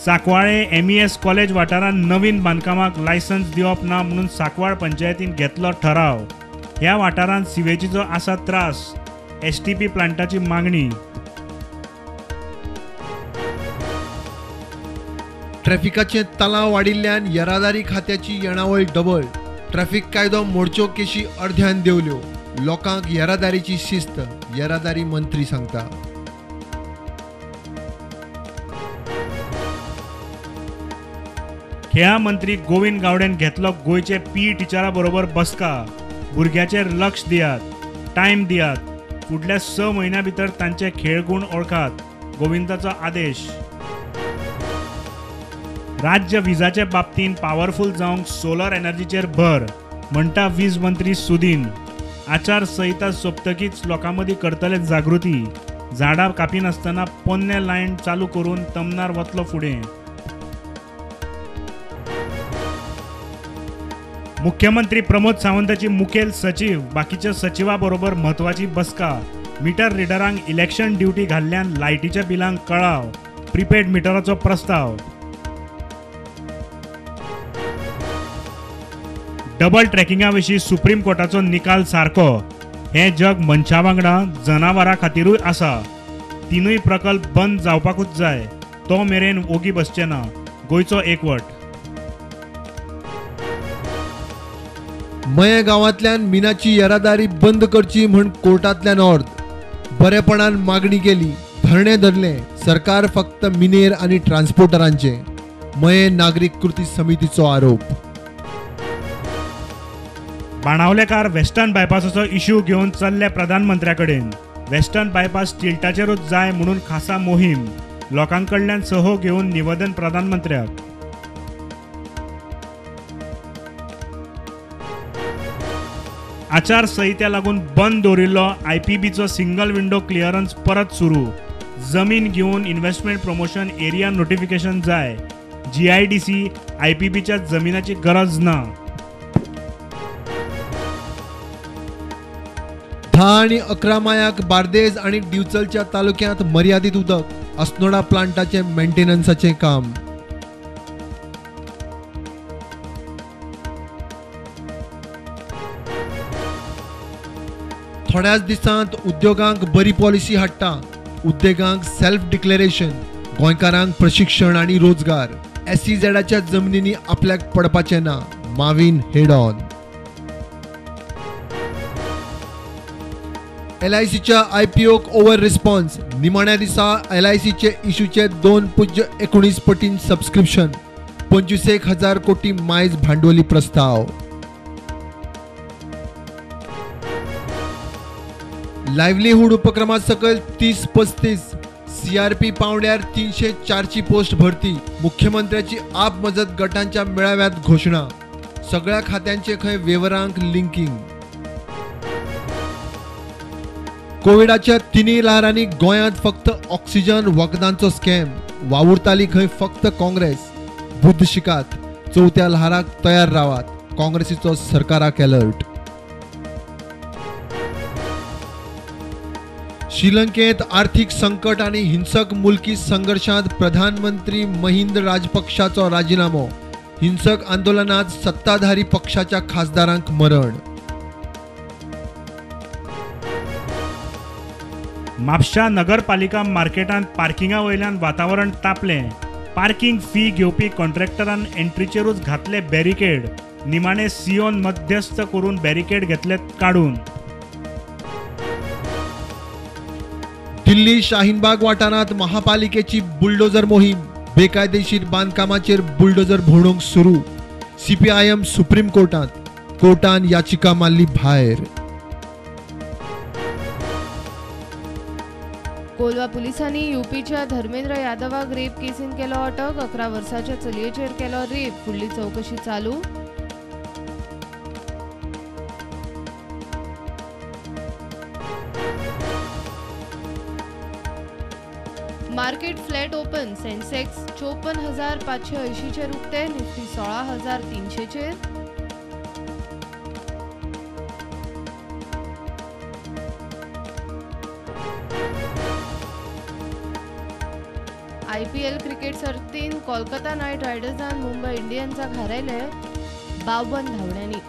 Sancoale MES college वाठारांत नवीन बांदकामाक licence दिवप ना म्हणून सांकवाळ पंचायतीन घेतलो ठराव. ह्या वाठारांत सिवेजीचो आसा त्रास. STP प्लांटाची मागणी. ट्रॅफिकाचे तलाव वाडिल्ल्यान येरादारी खात्याची येणावळ डबल. ट्रॅफिक कायदो मोडच्यो केशी अर्ध्यान देंवल्यो. लोकांक येरादारीची शिस्त येरादारी मंत्री सांगता. खेळां मंत्री गोविंद गावडेन घेतलो गोंयचे पी टिचरा बरोबर बसका. भुरग्याचेर लक्ष दियात, टायम दियात, फुडल्या 6 म्हयन्यां भितर तांचे खेळगुण ओळखात, गोविंदाचो आदेश. राज्य विजाचे बाबतींत पावरफूल जावंक सोलर एनर्जीचेर भर म्हणटा वीज मंत्री सुदीन. आचारसंहिता सोंपतकीच लोकां मदीं करतले जागृती. झाडां कापिनासतना पोन्ने लायन चालू करून तमनार वतलो फुडें. मुख्यमंत्री प्रमोद सावंताची मुखेल सचीव बाकीच्या सचिवा बरोबर म्हत्वाची बसका. मिटर रिडरांक इलेक्शन ड्युटी घाल्ल्यान लायटीच्या बिलांक कळाव. प्रिपेड मिटराचो प्रस्ताव. डबल ट्रॅकिंगा विशीं सुप्रीम कोर्टाचो निकाल सारको. हें जग मनशा वांगडा जनावरां खातीरूय आसा. 3 प्रकल्प बंद जावपाकूच जाय. तो मेरेन ओगी बसचे ना. गोंयचो एकवट. मये गांवांतल्यान मिनाची येरादारी बंद करची म्हूण कोर्टांतल्यान ऑर्द. बरेपणान मागणी केली, धरणें धरलें. सरकार फक्त मिनेर आनी ट्रान्सपोर्टरांचें. मये नागरीक कृती समितीचो आरोप. बाणावलेकार वेस्टर्न बायपासाचो इश्यू घेवन चल्ले प्रधानमंत्र्या कडेन. वेस्टर्न बायपास टिल्टाचेरूच जाय म्हणून खासा मोहीम. लोकां कडल्यान सहो घेवन निवेदन प्रधानमंत्र्याक. आचारसंहिते लागून बंद दवरिल्लो IPBचो सिंगल विंडो क्लियरन्स परत सुरू. जमीन घेवन इन्व्हेस्टमेंट प्रमोशन एरिया नोटिफिकेशन जाय. GIDC IPBच्या जमिनाची गरज ना. 10 आनी 11 मायाक बार्देज आनी दिवचलच्या तालुक्यांत मर्यादीत उदक. अस्नोडा प्लांटाचें मेंटेनन्साचें काम. थोड्याच दिसांत उद्योगांक बरी पॉलिसी हाडटा. उद्देगांक सेल्फ डिक्लेरेशन, गोंयकारांक प्रशिक्षण आनी रोजगार. SEZच्या जमनींनी आपल्याक पडपाचें ना. Mauvin head on. LICच्या IPOक ओव्हर रिस्पॉन्स. निमाण्या दिसा LICचे इश्यूचे 2.19 पटीन सबस्क्रिप्शन. 25,000 कोटी मायज भांडवली प्रस्ताव. लायव्हलीहूड उपक्रमा सकयल 30-35 CRP पावंड्यार 304ची पोस्ट भरती. मुख्यमंत्र्याची आप मजत गटांच्या मेळाव्यात घोशणा. सगळ्या खात्यांचे खंय वेव्हारांक लिंकिंग. कोविडाच्या 3 ल्हारांनी गोंयांत फक्त ऑक्सिजन वखदांचो स्कॅम. वावुरताली खंय फक्त काँग्रेस. बुद्द शिकात, 4थ्या ल्हाराक तयार रावात. काँग्रेसीचो सरकाराक अलर्ट. श्रीलंकेत आर्थिक संकट आनी हिंसक मुलकी संघर्षांत प्रधानमंत्री महिंद राजपक्षाचो राजीनामो. हिंसक आंदोलनात सत्ताधारी पक्षाच्या खासदारांक मरण. म्हापशा नगरपालिका मार्केटांत पार्किंगा वयल्यान वातावरण तापलें. पार्किंग फी घेवपी कॉन्ट्रॅक्टरान एंट्रीचेरूच घातले बॅरिकेड. निमाणे सीओन मध्यस्थ करून बॅरिकेड घेतले काडून. दिल्ली शाहीनबाग वाठारांत महापालिकेची बुलडोजर मोहीम. बेकायदेशीर बांदकामाचेर बुलडोजर भोंवडूंक सुरू. CPIM supreme कोर्टांत. कोर्टान याचिका मारली भायर. कोलवा पुलिसांनी युपीच्या धर्मेंद्र यादवाक रेप केसीन केलो अटक. 11 वर्साच्या चलयेचेर केलो रेप. फुडली चवकशी चालू. Market flat open. सेन्सेक्स 54,580 चेर उक्ते. निफ्टी 16,300 चेर. आयपीएल क्रिकेट सर्तीन कोलकाता नायट रायडर्सान मुंबय इंडियन्साक हारयले 52 धांवड्यांनी.